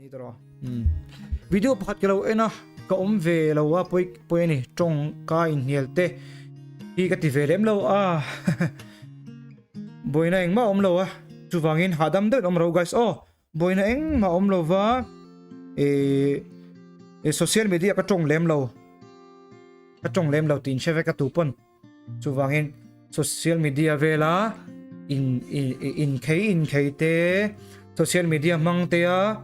Ni tawh umm video pakhat ka lo en a ka awm ve lo a pawi pawi a ni tawng ka inhnial te hi ka ti ve lem lo a buaina engmah a awm lo a chuvangin hahdam deuhin awm ro guys aw buaina engmah a awm lo va eh social media ka tawng lem lo ka tawng lem lo tih inhre vek a tu pawn. Chuvangin social media vela in in khei in khei te social media hmang te a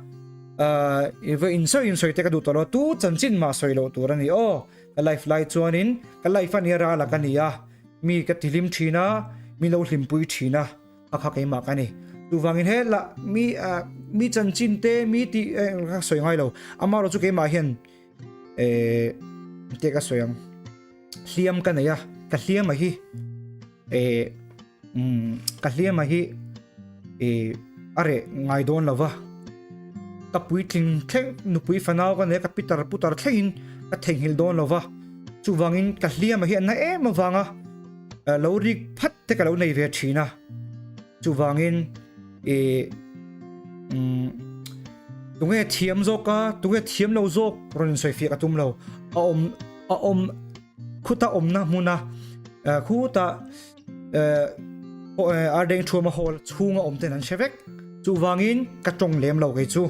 i va in sawi in sawi te ka duh tawh lo tu chanchin mah sawi loh tur a ni aw ka life lai chuanin ka life a nia ral a ka ni a mi ka ti hlim thin a mi lo hlimpui thin a a kha keimah ka ni chuvangin he lah mi mi chanchin te mi tih ka sawi ngai lo amaherawhchu chu keimah hian eh te ka sawi ang. Hliam ka nei a, ka hliam a hi eh umm ka hliam a hi eh a reh ngai dawn lo va, ka puitling thleng nupui fanau ka nei a ka pitar putar thlengin ka theihnghilh dawn lo va, chuvangin ka hliam a hi a na em avanga lo rik phat te ka lo nei ve thin a, chuvangin eh umm tunge thiam zawk a tunge thiam lo zawk rawn insawifiah ka tum lo a awm. A awm khuta awmna hmuna khuta ardeng thuama hall chhunga awm ten an hre vek. Chuvangin ka tawng lem lo kei chu.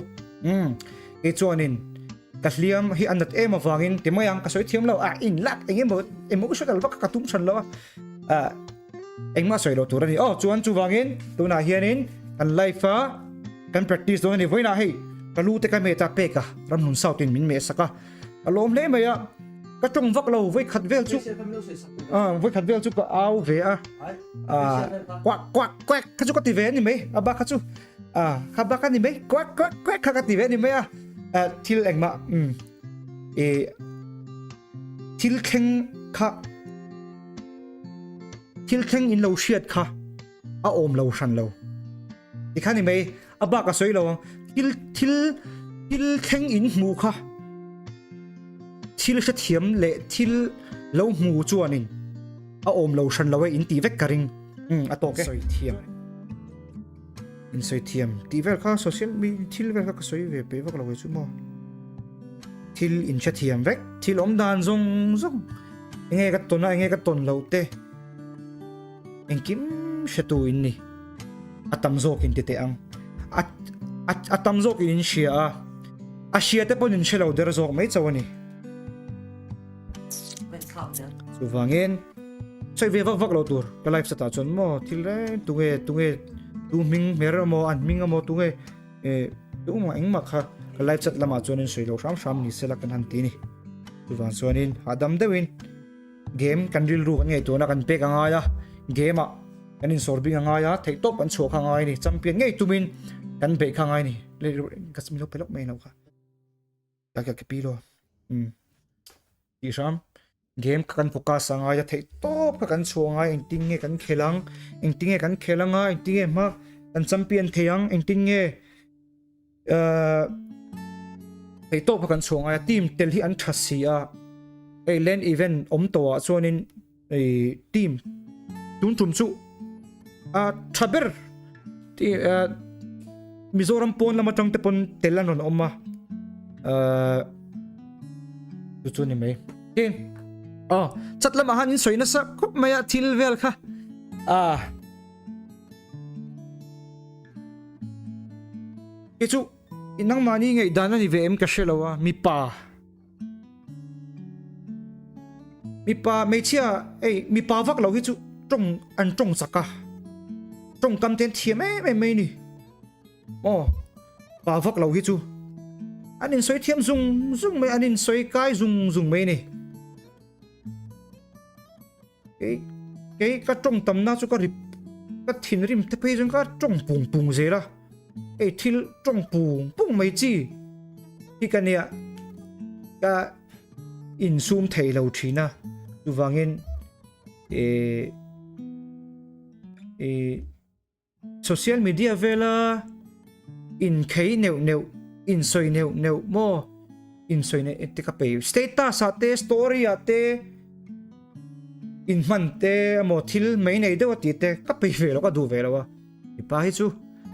Umm kei chuanin ka hliam hi a nat em avangin ti mai ang ka sawi thiam lo a in lak eng emaw emotional vak ka tum than lo a engmah sawi lo tur a ni. Aw chuan chuvangin tunah hianin kan life a kan practice dawn a ni. Vawiinah hei ka lu te ka met a pek a ramhlun south in min meh sak a. A lawm hle mai a, ka tawng vak lo vawi khat vel chu vawi khat vel chu ka au ve a, quack quack quack kha chu ka ti ve a ni mai, a bak kha chu kha bak a ni mai quack quack quack kha ka ti ve a ni mai a, thil engmah thil thleng kha thil thleng in lo hriat kha a awm lo hran lo tikhan ni mai. A bak a sawi lo ang. Thil thil thil thleng in hmu kha thil hrethiam leh thil lo hmu chuanin a awm lo hran lo e in tih vek ka ring. Umm a tawk e. Sawi thiam. In sawi thiam tih vel kha social media thil vel kha ka sawi ve peih vak lo e chu maw. Thil in hrethiam vek thil awm dan zawng zawng enge ka tawn a enge ka tawn loh te. Engkim hretu in ni. A tam zawk in ti teh ang. A a a tam zawk in in hria a. A hria te pawn in hre lo der zawk mai chauh a ni. Chuvangin sawi ve vak vak lo tur ka live chat ah chuan maw thil reng tunge tunge tu hming hmer emaw an hming emaw tunge eh tumah engmah kha ka live chat lamah chuan in sawi lo hram hram ni sela kan han ti ni. Chuvang chuanin hahdam deuhin. Game kan rilru kan ngaihtuahna kan pek a ngai a, game ah kan insawr bing a ngai a, theihtawp kan chhuah kha a ngai a ni, champion ngei tumin kan beih kha a ngai a ni. Ka min lo pe lawk mai lo kha. Ka ka pi lo. Um. Tih hram. Game kha kan focus a ngai a, theihtawp kha kan chhuah a ngai, engtin nge kan khel ang, engtin nge kan khel anga, engtin nge hma kan champion thei ang, engtin nge uh, hei tawp kha kan chhuah ngai a team tel hi an tha si a hei land event awm tawh ah chuanin hei team tun tum chu a tha ber Mizoram pawn lama tang te pawn tel an rawn awm a chu chu ni mai tin oh chat lamah han in sawi nasa khawp mai a thil vel kha a Kei chu nangmahni ngaihdan a ni ve em ka hre lo a, mipa mipa hmeichhia ei mipa vak lo hi chu tawng an tawng chak a, tawngkam te an thiam em em mai a ni. Aw pa vak lo hi chu an insawi thiam zung zung mai an insawi kai zung zung mai a ni. Kei kei ka tawng tamna chu ka rip ka thinrim te phei chuan ka tawng pung pung zel a hei thil tawng pung pung mai chi hi ka nia ka insum thei lo thin a chuvangin eh eh Social media vela inkhei neuh neuh, insawi neuh neuh maw, insawi neuh te ka pe status ah te story ah te inhman te emaw thil mai nei deuh a tih te ka pe ve lo ka duh ve lo a mipa hi chu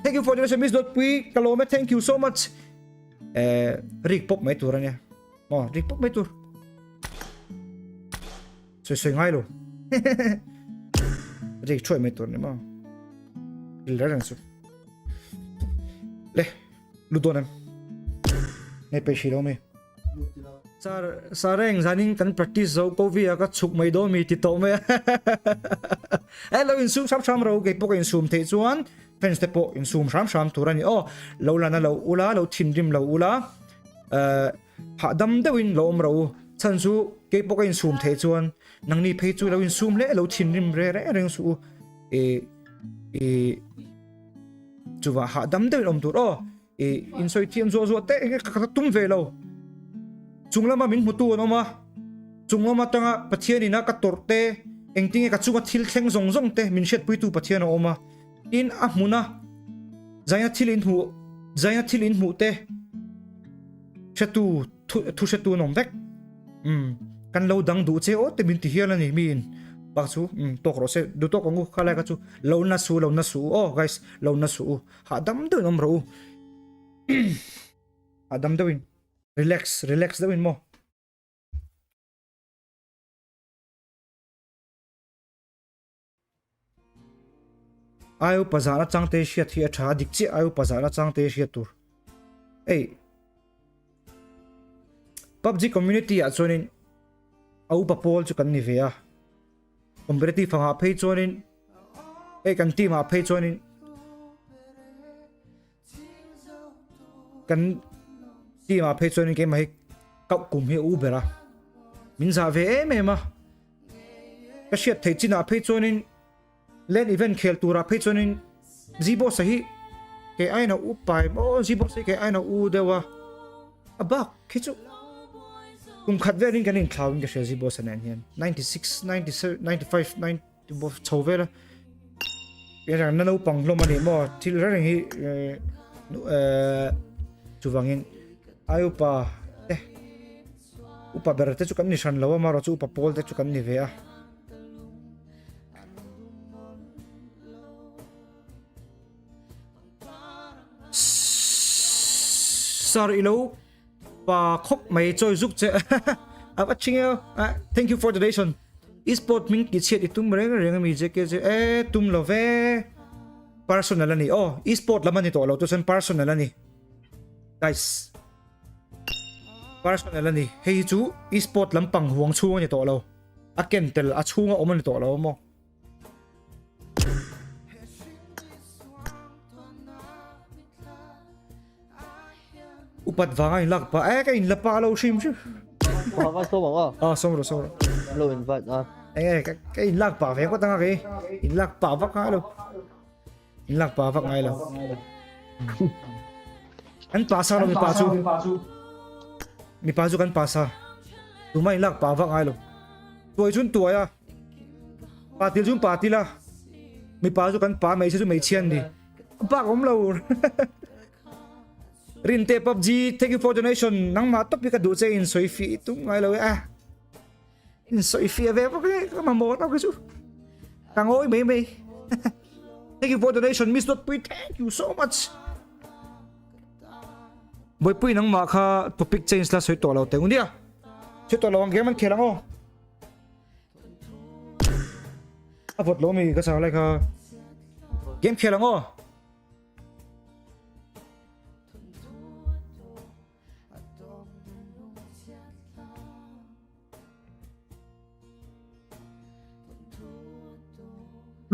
thank you for the message miss Dawtpui ka lawm e thank you so much. Eh rik pawp mai tur ania. Maw rik pawp mai tur. Sawi sawi ngai lo. Rik thuai mai tur ni maw. Ril reng reng chu. Le lu dawn em. Nei pe hri lo mi. Sar sareng zanin kan practice zo ko vi a ka chhuk mai dawn mi ti tawh mai a. E lo insum hram hram ro kei pawh ka insum theih chuan fans te pawh insum hram hram tur a ni aw. Lo lana lo ula lo thinrim lo ula eh hahdam deuhin lo awm ro u. Chhan chu kei pawh ka insum theih chuan nangni phei chu lo insum hle lo thinrim re reng reng suh u. E e chuva hahdam deuhin awm tur aw. I insawi thiam zuah zuah te enge ka tum ve lo. Chung lama min hmutu an awm a, chung lama tanga Pathian ina ka tawrh te, engtinge ka chunga thil thleng zawng zawng te min hriatpuitu Pathian a awm a. Tin, a hmuna zaina thil in hmuh, zaina thil in hmuh te hretu, thu, thu hretu an awm vek. Umm, kan lo dang duh che aw te min ti hial a ni miin bak chu, umm, tawk rawh se, duh tawk ang u, khalai kha chu lo na su, lo na su u aw guys, lo na su u. Hahdam deuhin awm rawh u. Hahdam deuhin. Relax, relax deuhin maw. Ai upa zahna changte hriat hi a tha dik chiah ai upa zahna changte hriat tur. Ei. PUBG community ah chuanin a upa pawl chu kan ni ve a. Competitive angah phei chuanin hei kan team ah phei chuanin kan team ah phei chuanin keimah hi kauh kum hi a u ber a min zah ve em em a ka hriat theih chinah phei chuanin land event khel turah phei chuanin Zboss a hi kei aiin a u pai maw Zboss hi kei aiin a u deuh a a bak khi chu kum khat velin kan inthlau in ka hria Zboss a nen hian 96 97 95 90 chho vel a rang na naupang hlawm a ni maw thil reng reng hi eh chuvangin ai upa te upa ber te chu kan ni hran lo a marawh chu upa pawl te chu kan ni ve a. Sir i lo pa khawp mai chawi zuk che a va ching e thank you for the donation esport hming ti chhiat i tum reng reng ami JK che e tum lo ve personal ani aw esport lam ani tawh lo chu chuan personal ani guys personal ani hei hi chu esport lampang huang chhung ani tawh lo a ken tel a chhunga awm ani tawh lo maw. Upat vanga in lak pa e ka in la pa lo hrim hrim. Wa ka som ang a. Ah som ro som ro. Lo invite a. Eng e ka ka in lak pa ve ko tanga ke. In lak pa vak ngai lo. In lak pa vak ngai lo. Kan pa sa lo mi pa chu. Mi pa chu kan pa sa. Tuma in lak pa vak ngai lo. Tuai chun tuai a. Pa til chun pa til a. Mi pa chu kan pa hmeichhia chu hmeichhia an ni. Bak awm lo. Rinte PUBG thank you for donation nangmah tawp hi ka duh che in sawi fih tum ngai lo e a. In sawi fih ve bawk e ka mamawh tawk hi chu. Ka ngawi mai mai. Thank you for donation Miss Dawtpui thank you so much. Bawihpui nangmah kha topic change la sawi tawh lo teh nia. Sawi tawh lo ang game an khel ang aw. A vawt lo mi ka chang lai kha. Game khel ang aw.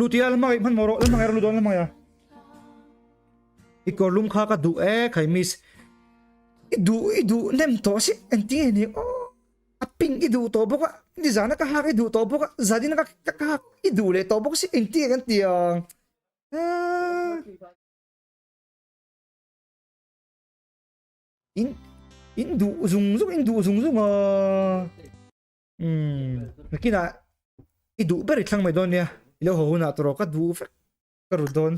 Lutia lamang hman moro lamang er lu don lamang ya. I kawr lum kha ka duh e khai miss. I duh i duh nem tawh si engtin nge ni aw a pink i duh tawh bawk a nizana ka hak i duh tawh bawk a zanin ka ka hak i duh leh tawh bawk si engtin nge kan ti ang in in duh zung zung in duh zung zung a umm nakinah i duh ber i thlang mai dawn nia i lo haw hunah tawh rawh ka duh vek. Ka rut dawn.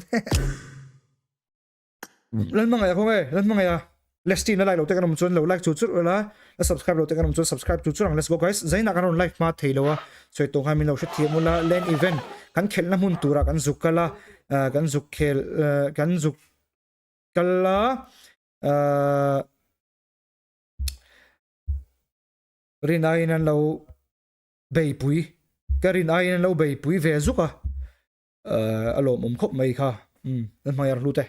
Lan hmangaih a kawng e, lan hmangaih a. Let's team la like lo te kan awm chuan lo like chu chur ula, la subscribe lo te kan awm chuan subscribe chu chur ang. Let's go guys. Zainah kan rawn live hma thei lo a, sawi tawh khan min lo hrethiam ula. Land event kan khelhna hmun turah kan zuk kal a, kan zuk khel kan zuk kal a. Rin aiin an lo beipui ka rin aiin an lo beipui ve zuk a, a lawmawm khawp mai kha. Umm, an hmai ar hlu te.